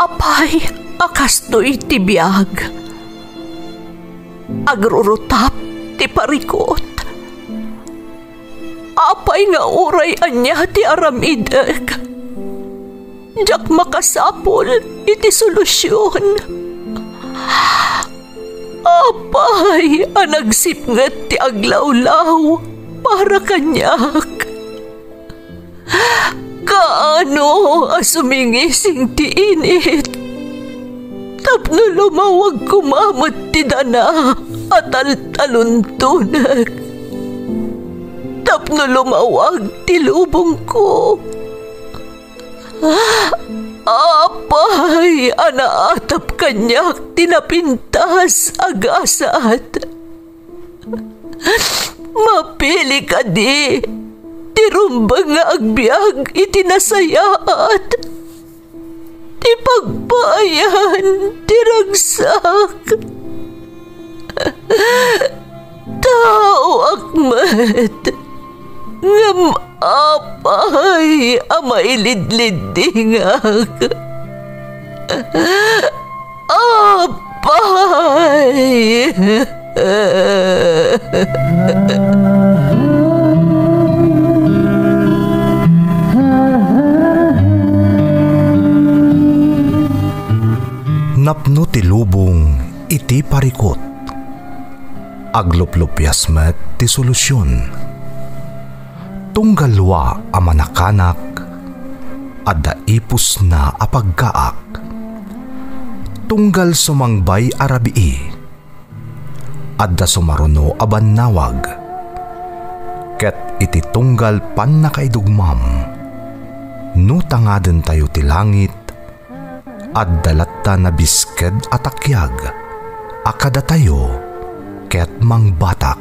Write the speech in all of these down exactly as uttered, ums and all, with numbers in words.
Apay a kastoy ti biag? Agrurutap ti parikut. Apay nga uray ania ti aramidek, diak makasapul iti solusion. Apay a nagsipnget ti aglawlaw para kaniak? Kaano a sumingising ti init tapno lumawag koma met ti dana a taltaluntonek, tapno lumawag ti lubongko? Apay a naatap kaniak ti napintas a gasat? Mapili kadi ti rumbeng nga agbiag iti nasayaat, ti pagpaayan ti ragsak? Taoak met, ngem apay a mailidliddingak? Apay! Napno ti lubong iti parikut. Agluplupias met ti solusion. Tunggal lua a manakanak, adda ipusna a pagkaak. Tunggal sumangbay a rabii, adda sumaruno a bannawag. Ket iti tunggal pannakaidugmam, no tangadentayo ti langit, adda latta nabisked a takiag a kadatayo ket mangbatak.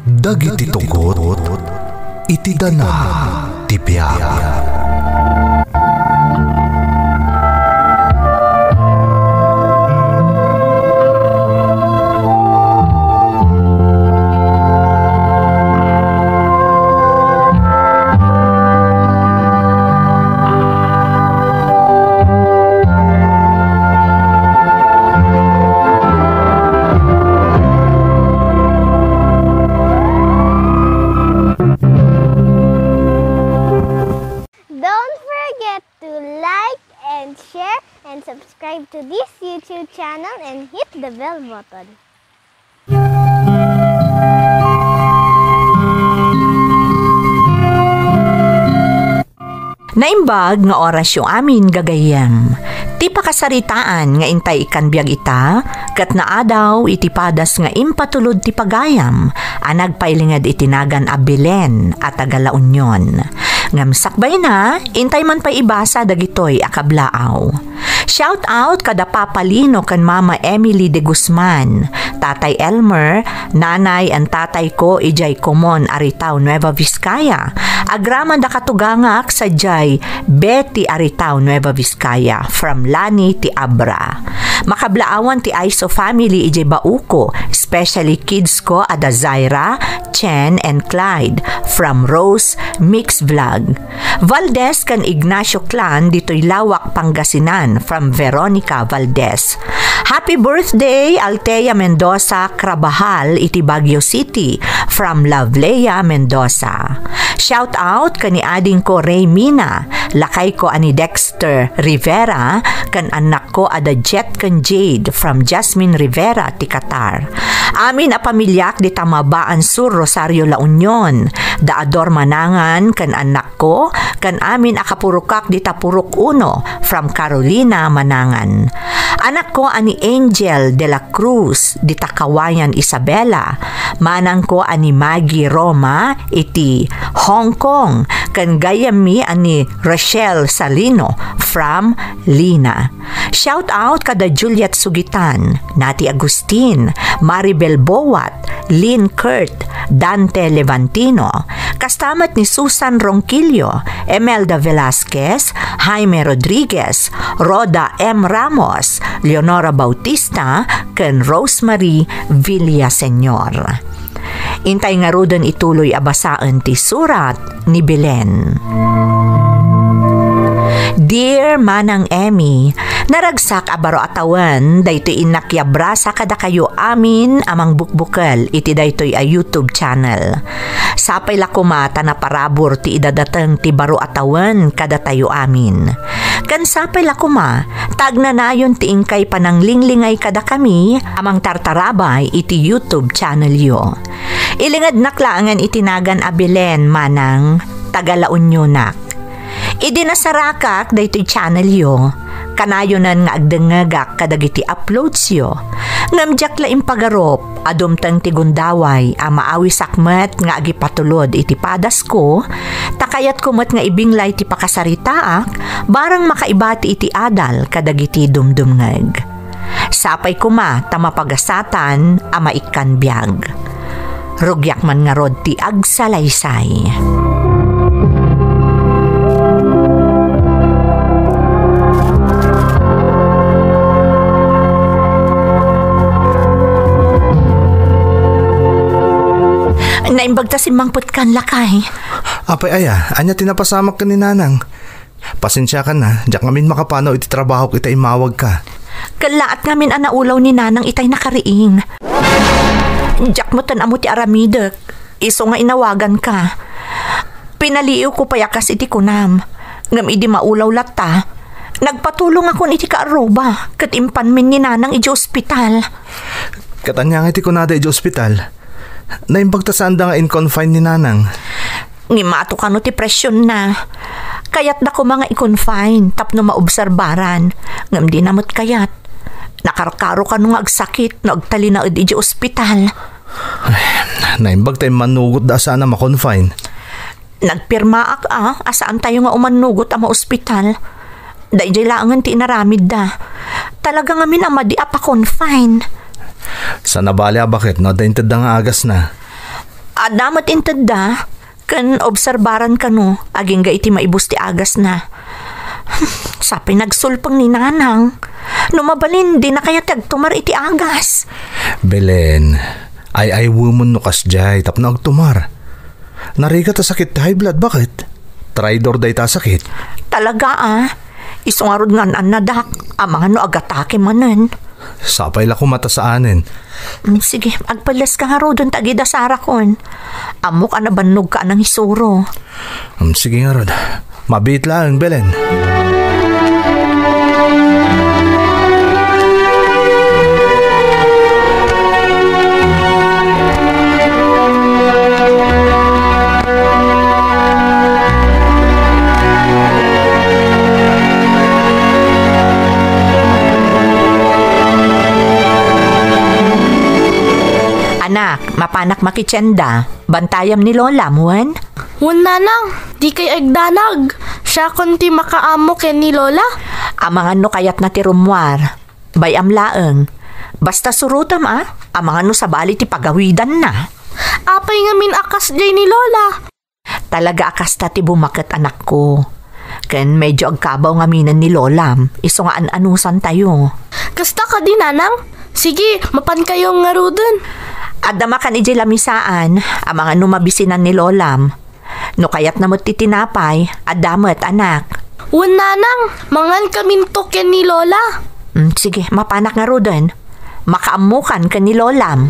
Dagiti tugot iti dana ti biag. Don't forget to like and share and subscribe to this YouTube channel and hit the bell button. Naimbag nga orasyo amin, gagayyem. Ti pakasaritaan nga intay ikkan biag ita, ket naadaw iti padas nga impatulod ti pagayam a nagpailinged iti nagan a Belen a taga La Union. Ngem sakbayna, intay man pay ibasa dagitoy a kablaaw. Shout out kada Papa Lino ken Mama Emily de Guzman, Tatay Elmer, Nanay and Tatay ko idiay Comon, Aritao, Nueva Vizcaya. Agraman da katugangak sadiay Betty, Aritao, Nueva Vizcaya, from Lani ti Abra. Makablaawan ti Aiso family idiay Bauco, especially kids ko a da Zaira, Chen, and Clyde, from Rose Mix Vlog. Valdez ken Ignacio clan ditoy Laoac, Pangasinan, from Veronica Valdez. Happy birthday, Althea Mendoza Crabajal iti Baguio City, from Loveleia Mendoza. Shout out ken ni adingko Ray Mina, lakayko a ni Dexter Rivera, ken annakko a da Jet ken Jade, from Jasmine Rivera ti Qatar. Amin a pamiliak dita Mabaan Sur, Rosario, La Union, da Ador Manangan ken annakko, ken amin a kapurokak dita Purok Uno, from Carolina Manangan. Anakko a ni Angel de la Cruz dita Kawayan, Isabela. Manangko a ni Maggie Roma iti Hong Kong, ken gayyemmi a ni Rochelle Salino from Lina. Shout out kada Juliet Sugitan, Nati Agustin, Maribel Boat, Lynn Kurt, Dante Levantino, kasta met ni Susan Ronquillo, Emelda Velasquez, Jaime Rodriguez, Rhoda M Ramos, Leonora Bautista, ken Rosemary Villaseñor. Intay ngaruden ituloy a basaen ti surat ni Belen. Dear Manang Emmy, naragsak a baro a tawen daytoy innak ti abrasa kadakayo amin a mangbukbukel iti daytoy a YouTube channel. Sapay la koma ta naparabur ti idadateng ti baro a tawen kadatayo amin. Ken sapay la koma ta agnanayon ti inkay pananglinglingay kadakami a mangtartarabay iti YouTube channelyo. Ilingednak laengen iti nagan a Belen, Manang, taga La Unionak. Idi nasarakak daytoy channelyo, kanayonen nga agdengngegak kadagiti uploadsyo. Ngem diak la impagarup a dumteng ti gundaway a maawisak met nga agipatulod iti padasko, ta kayatko met nga ibinglay ti pakasaritaak barang makaibati iti adal kadagiti dumdumngeg. Sapay koma ta mapagasatan a maikkan biag. Rugiak man ngarud ti agsalaysay. Naimbag ta simmangpetkan, lakay. Apay aya, ania ti napasamak ken ni Nanang? Pasensiakan a, diak ngamin makapanaw iti trabahok ita immawagka. Kellaat ngamin a naulaw ni Nanang itay nakariing. Diak metten ammo ti aramidek, isu nga inawaganka. Pinaliiwko pay a kas iti kunam, ngem idi maulaw latta, nagpatulongakon iti kaarruba ket impanmin ni Nanang idiay ospital. Ket ania nga iti kunada idiay ospital? Naimbag ta saanda nga in-confine ni Nanang. Ngem adu kano ti presionna. Kayatda koma nga i-confine tapno maobserbaran, ngem dina met kayat. Nakarkaro kano nga agsakit no agtalinaed idiay ospital. Ay, naimbag ta immannugotda a saan a ma-confine. Nagpirmaak a, a saantayo nga umannugot a maospital. Daydiay laengen ti inaramidda. Talaga ngamin a madi a pa-confine. Saan a bale a baket no adda intedda nga agasna? Adda met intedda, ken obserbaran kano, agingga iti maibus ti agasna. Sapay nagsulpeng ni Nanang. No mabalin, dina kayat ti agtumar iti agas. Belen, ay-aywemon no kasdiay tapno agtumar. Narigat a sakit ti high blood, baket? Traidor dayta a sakit. Talaga a. Isu ngarud nga an-annadak, amangan no agatake manen. Sapay la koma ta saanen. Mm, sige, agpelleska ngaruden ta agidasarakon. Ammok a nabannogka a nangisuro. Mm, sige ngarud. Mabiit laeng, Belen. Anak, mapanak makitienda. Bantayam ni Lolam, wen? Wen, Nanang, dikay agdanag. Siakon ti makaammo ken ni Lola. Amangan no kayatna ti rummuar. Bay-am laeng. Basta surotem a, amangan no sabali ti pagawidanna. Apay ngamin a kasdiay ni Lola? Talaga a kasta ti bumaket, anakko. Ken medyo agkabaw ngaminen ni Lolam, isu nga an-anusantayo. Kasta kadi, Nanang? Sige, mapankayo ngaruden. Adda makan idiay lamisaan, amangan no mabisinan ni Lolam. No kayatna met ti tinapay, adda met, anak. Wen, Nanang, mangankaminto ken ni Lola. Mm, sige, mapanak ngaruden. Makaammokan ken ni Lolam.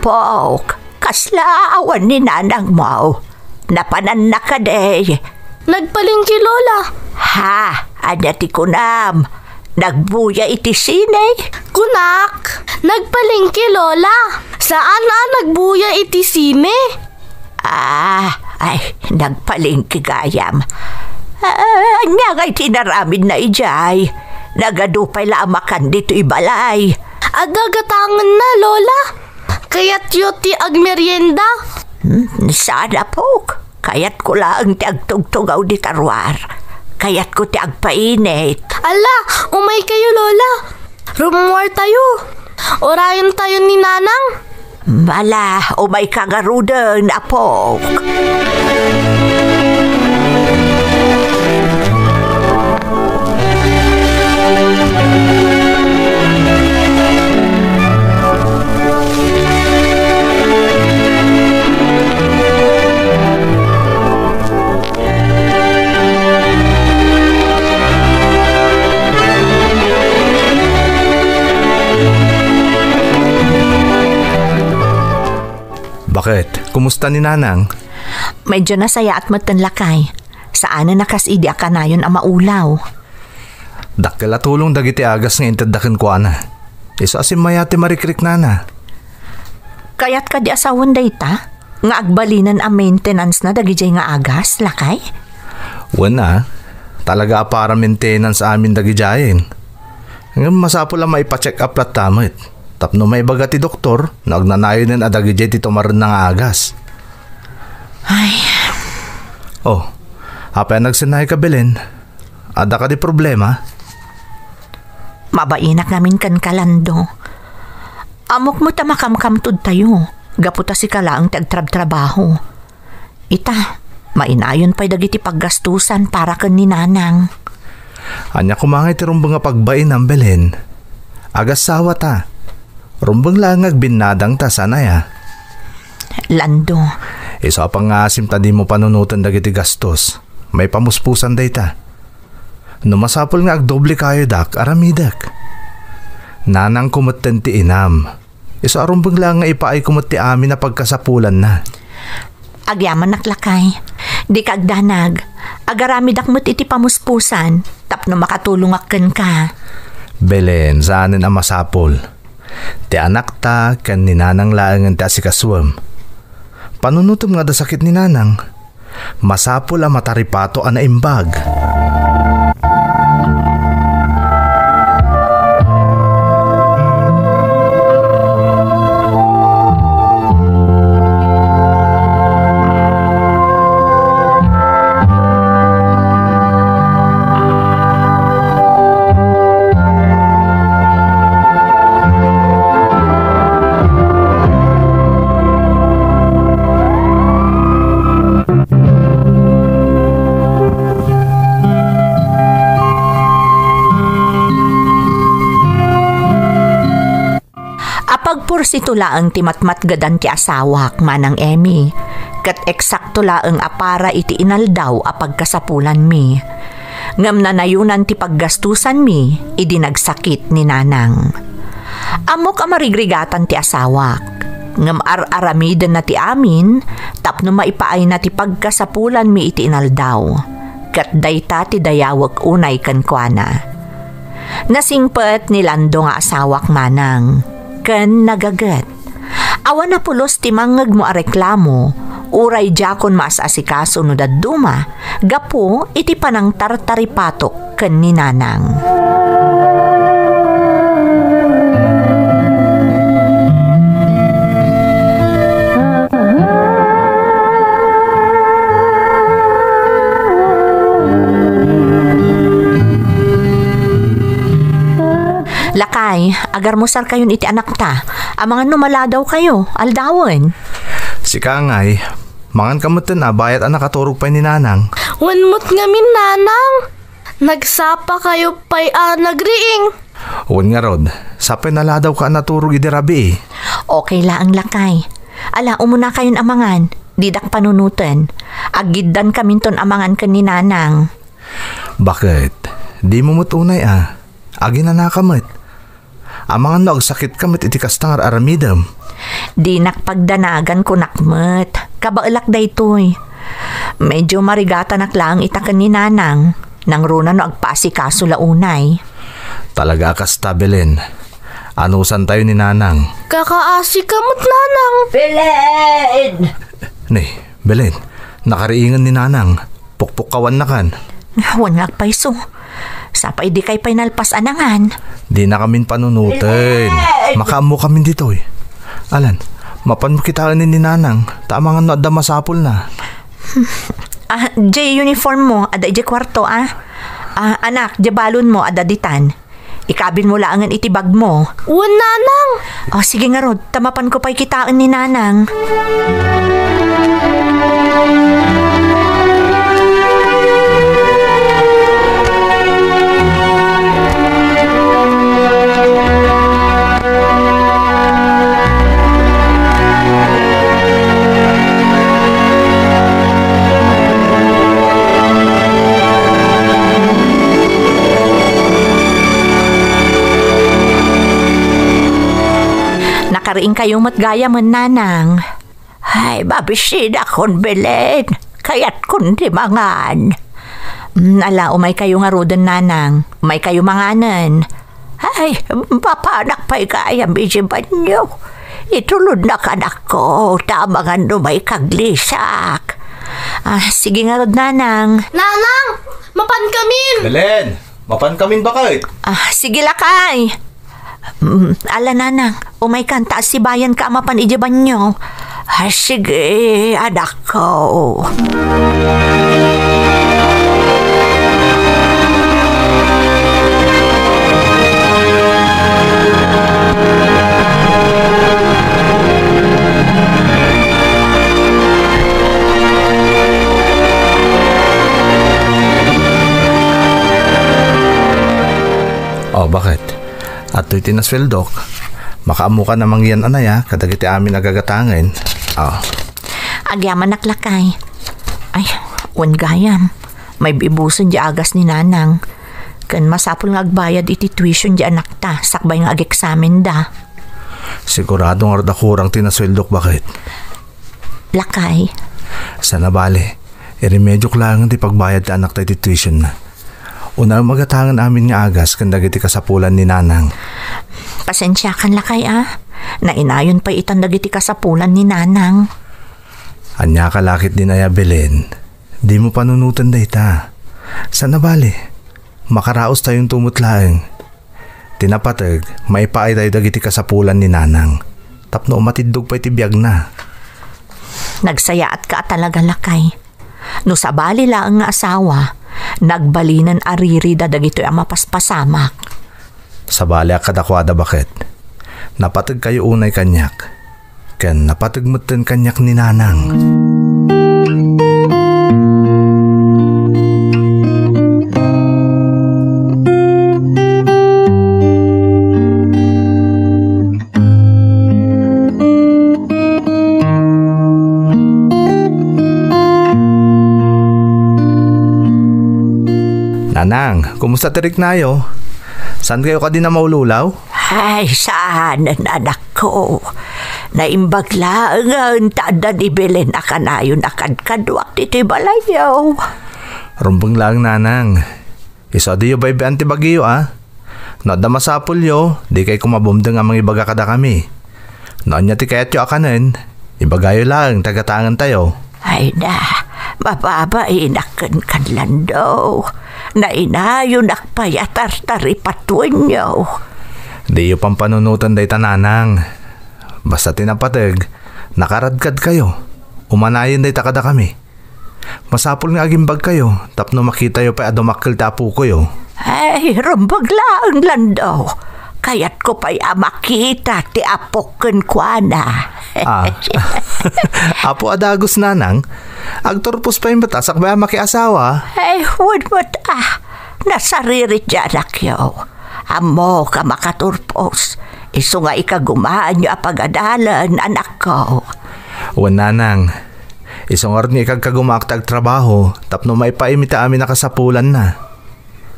Apok, kasla awan ni nanangmo? Napananna kadi? Nagpalengke, Lola. Ha? Ania ti kunam? Nagbuya iti sine? Kunak, nagpalengke, Lola. Saan a nagbuya iti sine? Ah, ay, nagpalengke gayam. Ah, ania ngay ti inaramidna idiay? Nagadu pay la a makan ditoy balay. Adda gatangenna, Lola. Kayatyo ti agmerienda? Hmm, saan, apok. Kayatko laeng ti agtugtugaw dita ruar. Kayatko ti agpainit. Ala, umaykayo, Lola. Rummuartayo. Urayentayo ni Nanang. Ala, umayka ngaruden, apok. Baket, kumusta ni Nanang? Medyo nasayaat metten, lakay. Saanen a kas idi a kanayon a maulaw. Dakkel a tulong dagiti agas nga intedda kenkuana. Isu a simmayaat ti marikriknana. Kayat kadi a sawen dayta? Nga agbalinen a maintenance na dagidiay nga agas, lakay? Wen a, talaga a para maintenance amin dagidiayen. Ngem masapul a maipa-check up latta met. Tapno maibaga ti doktor, no agnanayonen a dagidiay ti tumarenna nga agas. Ay. Oh, apay a nagsennaayka, Belen? Adda kadi problema? Mabainak ngamin kenka, Lando. Ammok met a makamkamtodtayo, gapu ta sika laeng ti agtrabtrabaho. Ita, mainayon pay dagiti paggastusan para ken ni Nanang. Ania koma ngay ti rumbeng a pagbainam, Belen? Agassawa ta. Rumbeng laeng nga agbinnadangta, saan aya? Lando. Isu a pangngaasim ta dimo panunoten dagiti gastos. Maipamuspusan dayta. No masapul nga agdoble kayo, dak, aramidek. Nanangko metten ti inam. Isu a rumbeng laeng nga ipaayko met ti amin a pagkasapulanna. Agyamanak, lakay. Dika agdanag. Agaramidak met iti pamuspusan tapno makatulongak kenka. Belen, saanen a masapul. Ti anakta ken ni Nanang laengen ti asikasuem. Panunotem nga adda sakit ni Nanang. Masapul a mataripato a naimbag. Apagpursito laeng ti matmatgedan ti asawak, Manang Emmy, ket eksakto laeng a para iti inaldaw a pagkasapulanmi. Ngem nanayonan ti paggastusanmi idi nagsakit ni Nanang. Ammok a marigrigatan ti asawak, ngem ar-aramidenna ti amin tapno maipaayna ti pagkasapulanmi iti inaldaw, ket dayta ti dayawek unay kenkuana. Nasingpet ni Lando nga asawak, Manang, ken nagaget. Awan a pulos ti mangngegmo a reklamo, uray diakon maas-asikaso no dadduma, gapu iti panangtartaripatok ken ni Nanang. Lakay, agarmusarkayon iti anakta. Amangan no maladawkayo, aldawen. Sika ngay, manganka metten a bayat a nakaturog pay ni Nanang. Wen met ngamin, Nanang. Nagsapakayo pay a nagriing. Wen ngarud, sapay naladawka a naturog idi rabii. Okay laeng, lakay. Ala, umunakayon a mangan. Didak panunoten. Aggiddankaminton a mangan ken ni Nanang. Baket? Dimo met unay a. Aginanaka met. Amangan no agsakitka met iti kasta nga ar-aramidem. Dinak pagdanagan, kunak met. Kabaelak daytoy. Medyo marigatanak laeng ita ken ni Nanang. Nangruna no agpaasikaso la unay. Talaga a kasta, Belen. Anusantayo ni Nanang. Kakaasika met, Nanang. Belen! Ni, Belen, nakariingen ni Nanang. Pukpukkawannakan. Wen nga agpayso. Sapay dikay pay nalpas a nangan. Dinakamin panunoten. Makaammokamin ditoy. Alan, mapanmo kitaen ni Nanang, ta amangan no adda masapulna. Ah, diay uniform mo, adda idiay kuarto, ah. Ah, anak, diay balon mo, adda ditan. Ikabilmo laengen iti bagmo. Wen, Nanang. O, sige ngarud, ta mapanko pay kitaen ni Nanang. Nakariingkayo met gayam, Nanang. Ay, mabisinakon, Belen. Kayatkon ti mangan. Mm, ala, umaykayo ngaruden, Nanang. Umaykayo manganen. Ay, mapanak pay gayam iti banio. Itulodnak, anakko, ta amangan no maikaglissak. Ah, sige ngarud, Nanang. Nanang, mapankamin! Belen, mapankamin, baket? Ah, sige, lakay. Mm, ala, Nanang, umaykan ta asibayanka a mapan idiay banio. Ah, sige, anakko. O, baket? Adtoy ti nasueldok. Makaammokan a mangyan a naya kadagiti amin a gagatangen. Ah. Agyamanak, lakay. Ay, wen gayam. Maibibusen diay agas ni Nanang. Ken masapul nga agbayad iti tuition diay anakta sakbay nga ageksamenda. Sigurado ngarud a kurang ti nasueldok, baket? Lakay. Saan a bale, iremediok laeng ti pagbayad ti anakta iti tuition na. Unaem a gatangen amin nga agas ken dagiti kasapulan ni Nanang. Pasensiakan, lakay, a. Nainayon pay itan dagiti kasapulan ni Nanang. Ania ka la ketdin aya, Belen? Dimo panunoten dayta. Saan a bale, makaraostayonto met laeng. Ti napateg, maipaaytayo dagiti kasapulan ni Nanang tapno umatiddog pay ti biagna. Nagsayaatka a talaga, lakay. No sabali laeng nga asawa, nagbalinen a ririda dagitoy a mapaspasamak. Sabaliak kadakuada, baket. Napategkayo unay kaniak, ken napateg metten kaniak ni Nanang. Nanang, kumusta ti riknayo? Saan kayo kadi na maululaw? Ay, saan, anakko. Naimbag laengen ta adda ni Belen a kanayon a kadkaduak ditoy balayyo. Rumbeng laeng, Nanang. Isu a diyo baybay-an ti bagiyo, a. No adda masapulyo, dikay koma bumdeng a mangibaga kadakami. No ania ti kayatyo a kanen, ibagayo laeng ta gatangentayo. Ay na, mababainak kenka, Lando. Nainayonak pay a tartaripatuenyo. Diyo pampanunoten dayta, Nanang. Basta ti napateg, nakaradkadkayo. Umanayen dayta kadakami. Masapul nga agimbagkayo tapno makitayo pay a dumakkel ti apokoyo. Ay, rumbeng laeng, Lando. Kayatko pay a makita ti apok kenkuana. Ah. Apo a dagus, Nanang. Agturpos pay met a sakbay a makiasawa. Ay, wen met a. Nasaririt ti anakyo. Ammok a makaturpos. Isu nga ikagumaanyo a pagadalan, anakko. Wen, Nanang. Isu ngarud nga ikagkagumaak ti agtrabaho tapno maipaay iti amin a kasapulanna.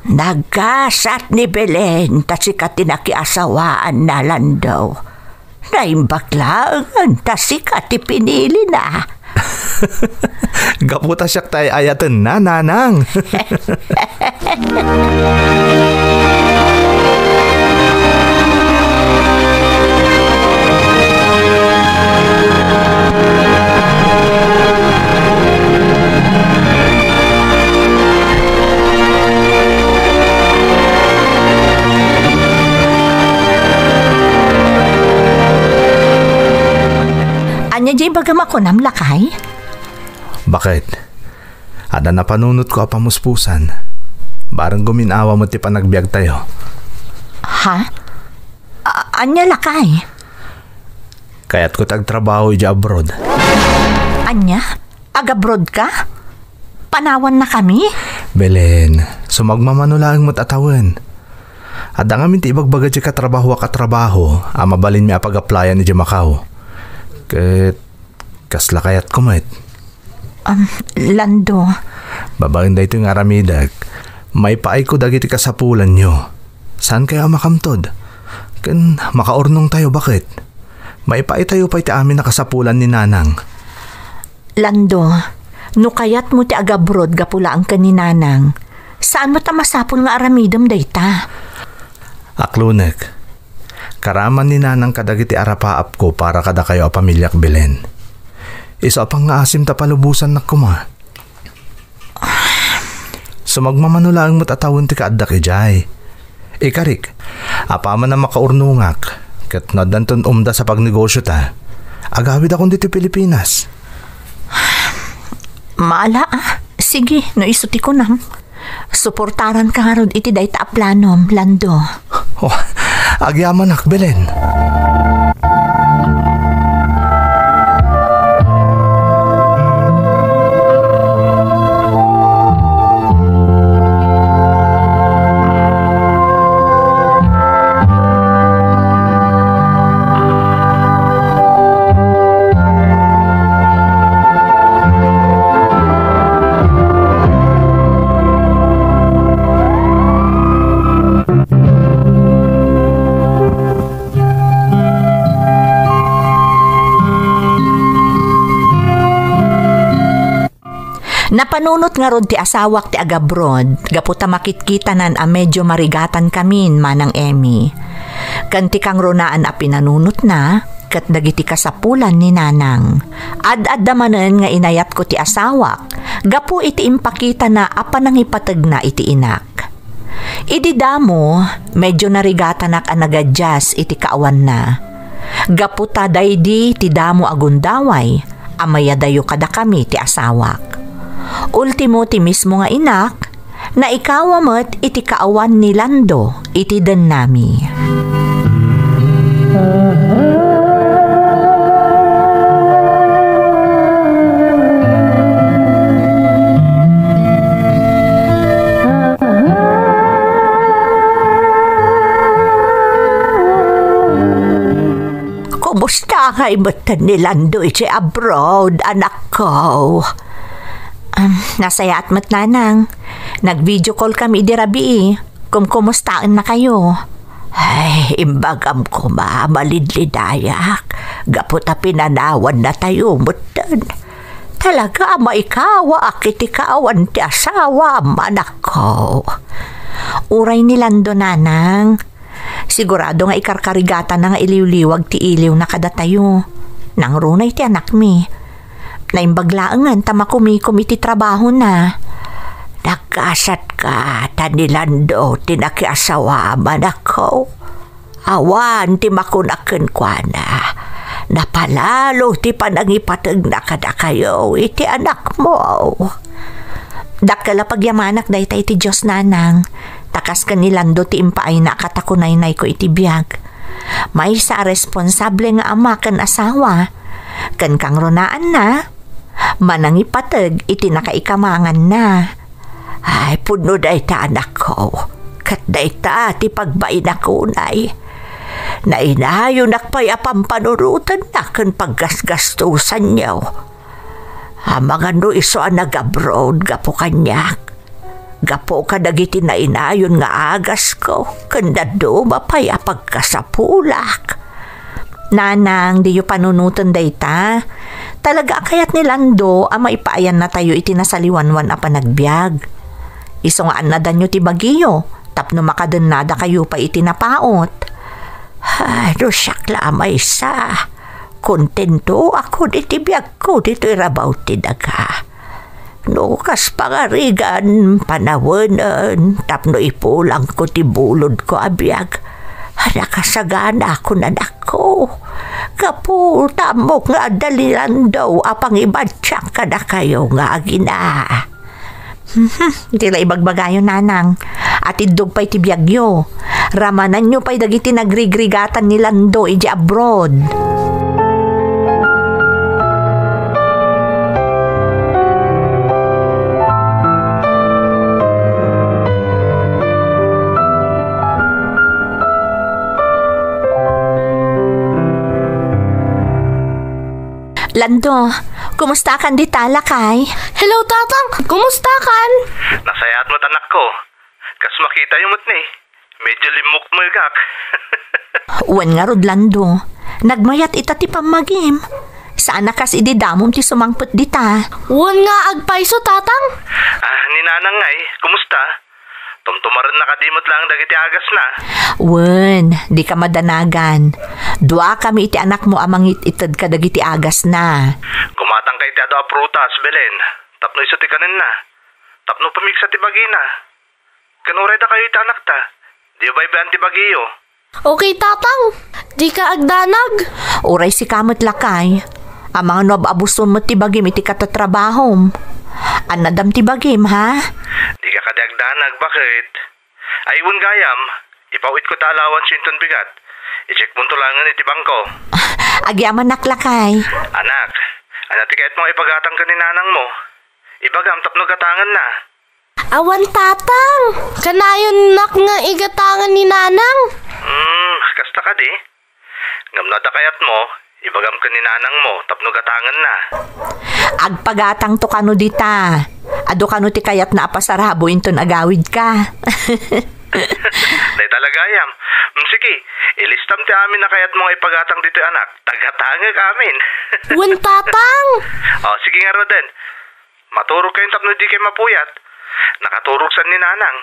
Nagasat ni Belen ta sika ti nakiasawaanna, Lando. Naimbag laengen ta sika ti pinilina. Gapu ta siak ti ay-ayatenna, Nanang. Ania diay ibagam a kunam, lakay? Baket? Adda napanunotko a pamuspusan. Bareng gumin-awa met ti panagbiagtayo. Ha? A-, ania lakay? Kayatko ti agtrabaho idiay abroad. Ania? Agabroad ka? Panawanna kami? Belen, sumagmamano laeng met a tawen. Adda ngamin ti ibagbaga ti katrabahoak a trabaho a mabalinmi a pag-applyan idiay Macau. Ket kasla kayatko met. Um, Lando. Babaen daytoy nga aramidek, maipaayko dagiti kasapulanyo. Saankayo a makamtod? Ken makaurnongtayo, baket? Maipaaytayo pay ti amin a kasapulan ni Nanang. Lando, no kayatmo ti agabroad gapu laeng ken ni Nanang, saan met a masapul nga aramidem dayta. Aklonek, karaman ni Nanang kadagiti arapaapko para kadakayo a pamiliak, Belen. Isu a pangngaasim ta palubosannak koma. Sumagmamano laeng met a tawen ti kaaddak idiay. Ikarik, apaman a makaurnongak, ket no addanton umdas a pagnegosiota, agawidakon ditoy Pilipinas. Maala, ah. Sige, no isu ti kunam. Suportaranka ngarud iti dayta a planom, Lando. Oh, agyamanak, Belen. Napanunot ngarud ti asawak ti agabroad gapu ta makitkitanan a medio marigatan kamin, Manang Emmy. Ken ti kangrunaan a pinanunotna ket dagiti kasapulan ni Nanang. Ad-adda manen nga inayatko ti asawak gapu iti impakitana a panangipategna iti inak. Idi damo, medio narigatanak a nagadias iti kaawanna. Gapu ta daydi ti damo a gundaway a mayadayo kadakami ti asawak. Ultimo ti mismo nga inak, naikawa met iti kaawan ni Lando iti dennami. Kumusta ngay metten ni Lando iti abroad, anakko? Um, nasayaat met, Nanang. Nag-video call kami idi rabii. Kumkumustaennakayo? Ay, imbagam koma, malinlidayak. Gapu ta pinanawannatayo metten. Talaga a maikawaak iti kaawan ti asawam, anakko. Uray ni Lando, Nanang. Sigurado nga ikarkarigatana nga iliwliwag ti iliwna kadatayo. Nangruna iti anakmi. Naimbag laengen ta makumikom iti trabahona. Nagkasatka ta ni Lando ti nakiasawam, anakko. Awan ti makunak kenkuana. Napalalo ti panangipategna kadakayo iti anakmo. Dakkel a pagyamanak dayta iti Dios, Nanang, ta kas ken ni Lando ti impaayna a katakunaynayko iti biag. Maysa a responsable nga ama ken asawa, ken kangrunaanna, manangipateg iti nakaikamanganna. Ay, pudno dayta, anakko. Ket dayta ti pagbainakon ay. Nainayonak pay a pampanunotenna ken paggasgastosanyo. Amangan no isu a nag-abroad gapu kaniak. Gapu kadagiti nainayon nga agasko, ken dadduma pay a pagkasapulak. Nanang, diyo panunoten dayta. Talaga a kayat ni Lando a maipaayannatayo iti nasaliwanwan a panagbiag. Isu nga annadanyo ti bagiyo, tapno makadennadakayo pay iti napaut. Ay, no siak la a maysa, kontentoakon iti biagko ditoy rabaw ti daga. No kas pangarigan, panawenen, tapno ipulangko ti bulodko a biag, nakasaganakon, anakko. Gapu ta ammok nga adda ni Lando a pangibatiak kadakayo nga agina. Mhm, iti la ibagbagayo, Nanang. Atiddog pay ti biagyo. Ramananyo pay dagiti nagrigrigatan ni Lando idiay abroad. Lando, kumustakan dita, lakay? Hello, Tatang. Kumustakan? Nasayaat met, anakko. Kas makitayo met ni, medyo limmukmegak. Wen ngarud, Lando, nagmayat ita ti pammagim. Saan a kas idi damom ti sumangpet dita. Wen nga agpayso, Tatang. Ah, ni Nanang ngay, kumusta? Tumtumaren na kadi met laeng dagiti agasna. Wen, dika madanagan. Duakami iti anakmo a mangit-ited kadagiti agasna. Gumatangka iti adu a prutas, Belen, tapno isu ti kanenna. Tapno pumigsa ti bagina. Ken uray dakayo iti anakta, diyo baybay-an ti bagiyo. Okay, Tatang. Dika agdanag. Uray sika met, lakay. Amangan no ab-abusom met ti bagim iti katatrabahom. Annadam ti bagim, ha? Dika kadi agdanag, baket? Ay, wen gayam, ipawitko ta allowance inton bigat. I-checkmonto laengen iti bangko. Agyamanak, lakay. Anak, ania ti kayatmo nga ipagatang ken ni nanangmo? Ibagam tapno gatangenna. Awan, Tatang. Kanayon nak nga igatangen ni Nanang. Hmm, kasta kadi? Ngem no adda kayatmo, ibagam ken ni nanangmo tapno gatangenna. Agpagatangto kano dita. Adu kano ti kayatna a pasarabo inton agawidka. Dayta la gayam. Mm, sige, ilistam ti amin a kayatmo nga ipagatang ditoy, anak. Ta gatangek amin. Wen, Tatang. O, sige ngaruden. Maturogkayon tapno dikay mapuyat. Nakaturog san ni Nanang.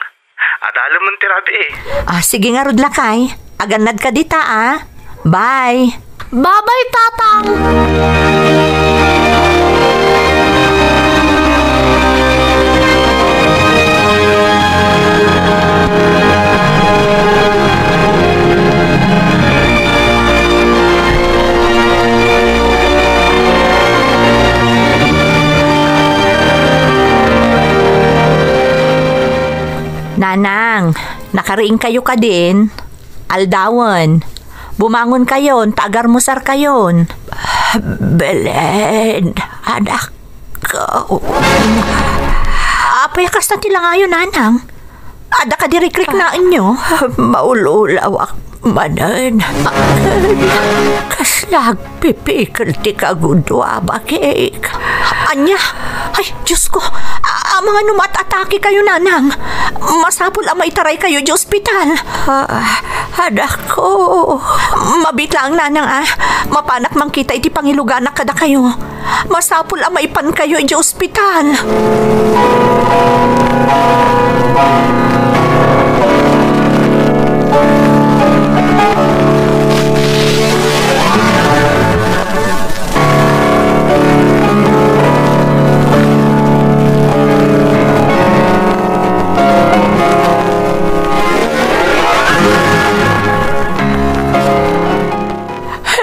Adalemen ti rabii. Ah, sige ngarud, lakay. Agannadka dita, a. Bye. Babay, Tatang. Nanang, nakariingkayo kadin? Aldawen, bumangonkayon, ta agarmusarkayon. Belen, anak ko. Apay a kasta ti langayo, Nanang? Adda kadi rikriknaenyo? Maul-ulawak manen. Kasla agpipikel ti kagudua, bakik. Ania? Ay, Diyos ko. A-, amangan no maat-atake kayo, Nanang. Masapul a maitaraykayo iti ospital. Ah, anak ko. Mabiit laeng, Nanang, a. Mapanak mangkita iti pangiluganak kadakayo. Masapul a maipankayo idiay ospital.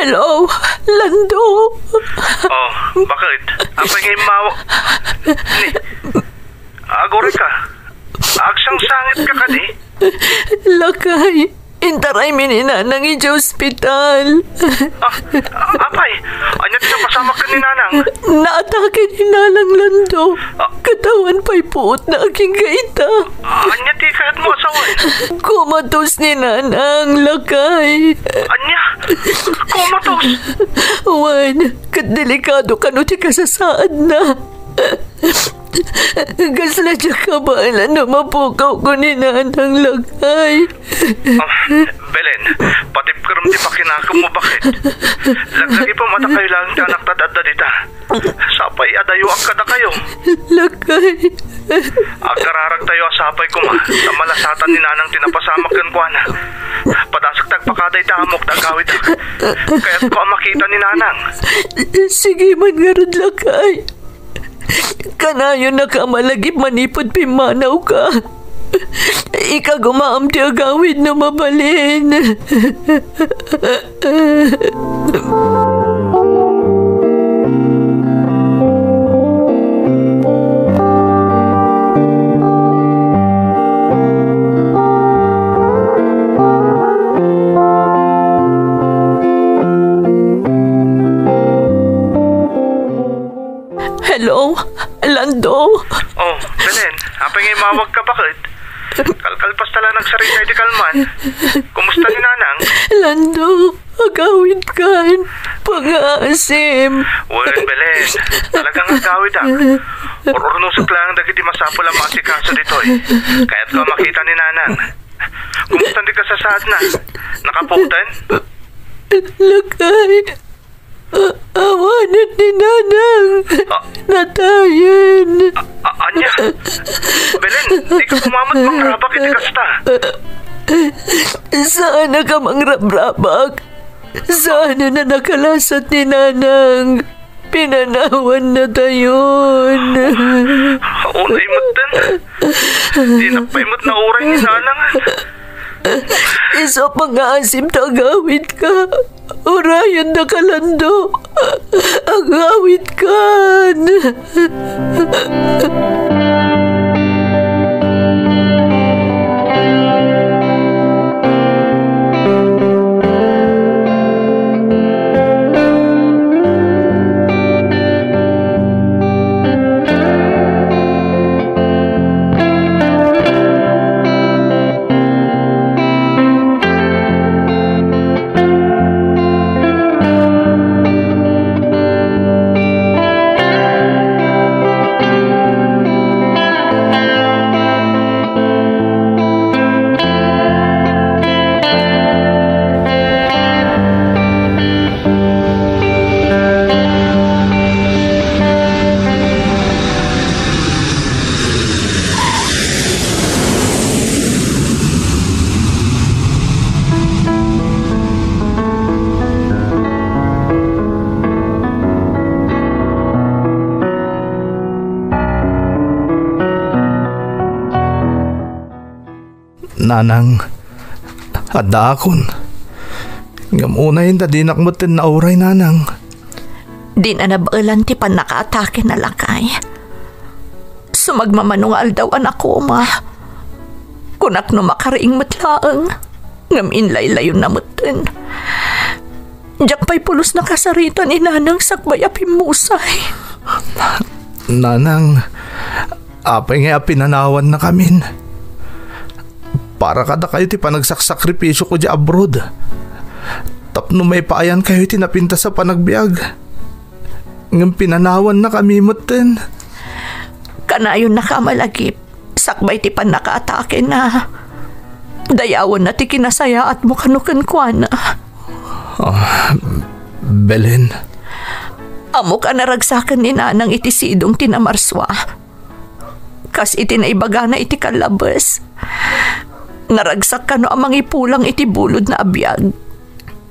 Hello, Lando. Oh, bakit? Apay nga immawa? Ni, aguray ka. Agsangsangit ka kadi? Lakay, intaraymi ni Nanang idiay ospital. Ah, apay, ania ti napasamak ken ni Nanang? Naatake ni Nanang, Lando. Ah. Ket awan pay puot na agingga ita. Ania ti kayatmo a sawen? Komatos ni Nanang, lakay. Ania? Komatos? Wen, ket delikado kano ti kasasaadna. Kasla diak kabaelan no mapukawko ni Nanang, lakay. Ah, Belen, patibkerem ti pakinakemmo, bakit? Laglagipem a dakayo laeng ti anakta ti adda dita. Sapay a dayoak kadakayo. Lakay. Agkararagtayo a sapay koma, ta malasatan ni Nanang ti napasamak kenkuana. Padasek ta agpakada iti amok ta agawidak. Kayatko a makita ni Nanang. Sige man ngarud, lakay. Kanayon a malagip manipud pimmanawka. Ikagumaam ti agawid no mabalin. Lando, Lando. Oh, Belen, apay nga imawagka baket? Kalkalpas ta la nagsarita iti kalman. Kumusta ni Nanang? Lando, agawidkan. Pangaasim. Wen, Belen, talaga nga agawidak. Ur-urnosek laeng dagiti masapul a maasikaso ditoy. Kayatko a makita ni Nanang. Kumusta ti kasasaadna? Nakapuoten? Lakay, a-, awanen ni Nanang. Ah. Natayen. A-, a-, ania? Belen, dika kumamet mangrabak iti kasta. Saanak a mangrabrabak. Saan a nakalasat ni Nanang. Pinanawan na tayon. Unay metten. Dinak pay met nauray ni Nanang. Isu a pangaasim ta agawidka. Urayen da ka, Lando. Agawidkan. Nanang, addaakon. Ngem unay ta dinak metten nauray, Nanang. Dina nabaelan ti pannakaatake na, lakay. Sumagmamano nga aldaw a nakoma. Kunak no makariing met laeng, ngem inlaylayon na metten. Diak pay pulos nakasarita ni Nanang sakbay a pimmusay. Nanang, apay nga pinanawannakamin? Para kadakayo ti panagsaksakripisio ko di abroad. Tapno maipaayankayo ti napintas a panagbiag. Ngem pinanawannakami metten. Kanayonnaka a malagip sakbay ti pannakaatakena. Dayawenna ti kinasayaatmo kano kenkuana. Ah, Belen. Ammok a naragsaken ni Nanang iti sidong ti namarsua. Kas iti naibagana iti kallabes, naragsak kano a mangipulang iti bulodna a biag.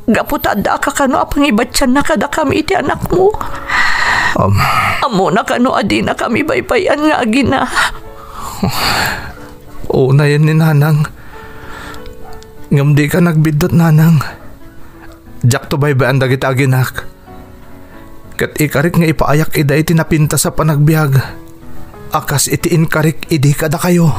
Gapu ta adda ka kano a pangibatianna kadakami iti anakmo. Am. Ammona kano a dinakami baybay-an nga agina. Unayen ni Nanang. Ngem dika nagbiddut, Nanang. Diakto baybay-an dagiti aginak. Ket ikarik nga ipaayak ida iti napintas a panagbiag a kas iti inkarik idi kadakayo.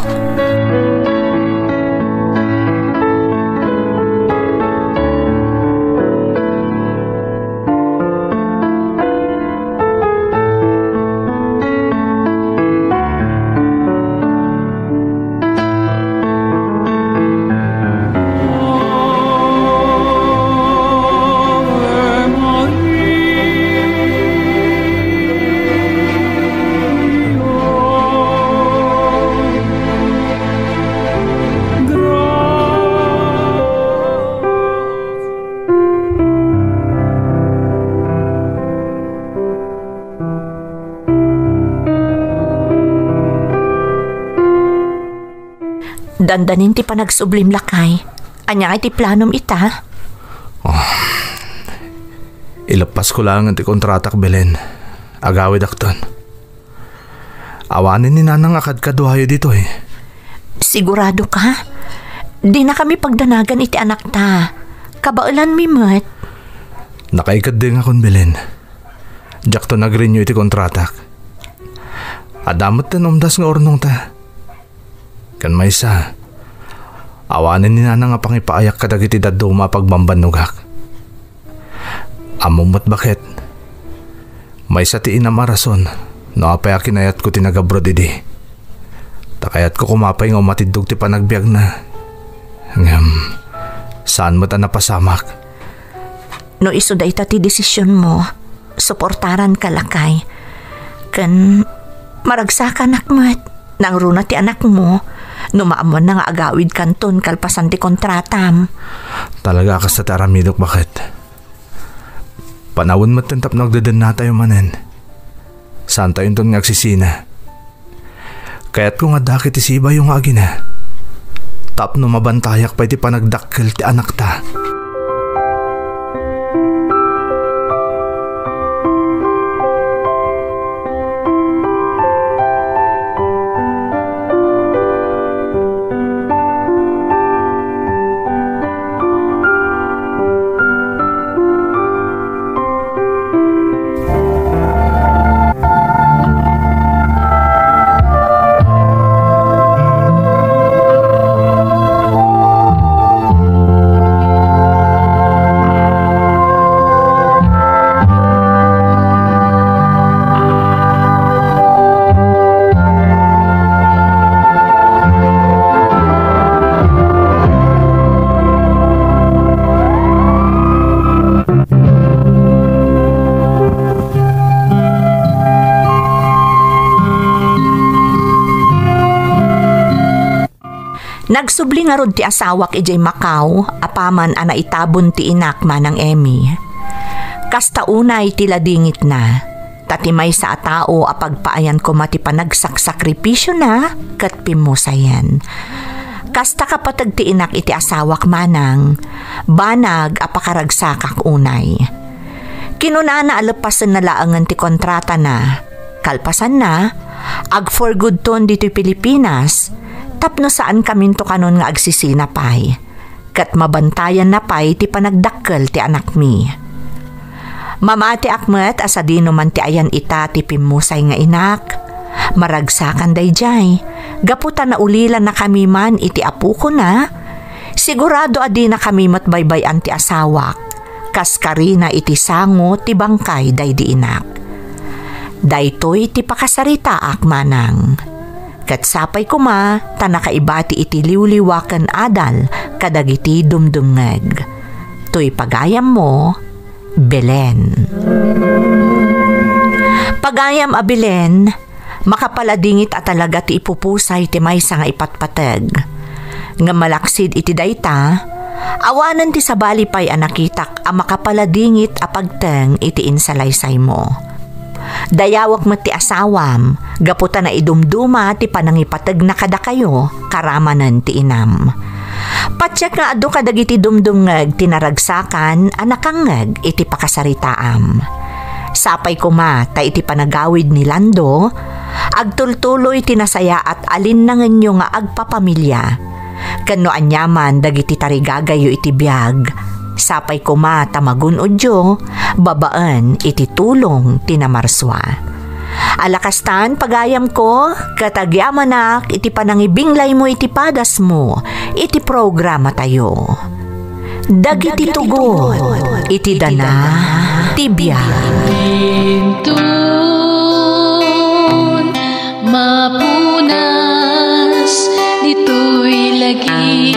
Dandanin ti panagsublim, lakay. Ania ngay ti planom ita? Oh. Ileppasko laeng ti kontratak, Belen. Agawidakton. Awanen ni Nanang a kadkaduayo ditoy. Sigurado ka? Dinakami pagdanagan iti anakta. Kabaelanmi met. Nakaikeddengakon, Belen. Diakto nag-renew iti kontratak. Adda met ti umdas nga urnongta. Ken maysa, awanen ni Nanang a pangipaayak kadagiti dadduma a pagbambannogak. Ammom met baket, maysa ti inam a rason No apay a kinayatko ti nag-abroad idi. Ta kayatko koma pay nga umatiddog ti panagbiagna. Ngem, saan met a napasamak. No isu dayta ti desisionmo, suportaranka, lakay. Ken maragsakanak met, nangruna ti anakmo, no maammoanna nga agawidkanton kalpasan ti kontratam. Talaga a kasta ti aramidek, baket. Panawen metten tapno agdedennatayo manen. Saantayonton nga agsisina. Kayatko nga adda ket isibayo nga agina. Tapno mabantayak pay ti panagdakkel ti anakta. Nagsubli ngarud ti asawak idiay Macau, apaman a naitabon ti inak, Manang Emmy. Kasta unay ti ladingitna, ta ti maysa a tao a pagpaayan koma ti panagsaksakripisyona ket pimmusayen. Kasta kapateg ti inak iti asawak, Manang, banag a pakaragsakak unay. Kinunana a leppasenna laengen ti kontratana. Kalpasanna, ag-for goodton ditoy Pilipinas, tapno saankaminto kanon nga agsisina pay, ket mabantayanna pay ti panagdakkel ti anakmi. Mamatiak met a sadino man ti ayan ita ti pimmusay nga inak. Maragsakan daydiay, gapu ta naulilannakami man iti apokona. Sigurado a dinakami met baybay-an ti asawak, kas karina iti sango ti bangkay daydi inak. Daytoy ti pakasaritaak, Manang. Ket sapay koma ta nakaibati iti liwliwa ken adal kadagiti dumdumngeg. Toy pagayammo, Belen. Pagayam a Belen, makapaladingit a talaga ti ipupusay ti maysa nga ipatpateg. Ngem malaksid iti dayta, awanen ti sabali pay a nakitak a makapaladingit a pagteng iti insalaysaymo. Dayawek met ti asawam, gapu ta naidumduma ti panangipategna kadakayo, karamanen ti inam. Patiek nga adu kadagiti dumdumngeg ti naragsakan a nakangngeg iti pakasaritaam. Sapay koma ta iti panagawid ni Lando, agtultuloy ti nasayaat a linnangenyo nga agpapamilia. Ken no aniaman dagiti tarigagayyo iti biag, sapay koma ta magun-odyo babaen iti tulong ti Namarsua. Ala kastan, pagayamko, ket agyamanak iti panangibinglaymo iti padasmo iti programatayo. Dagiti tugot iti dana ti biag. Inton mapunas ditoy lagi.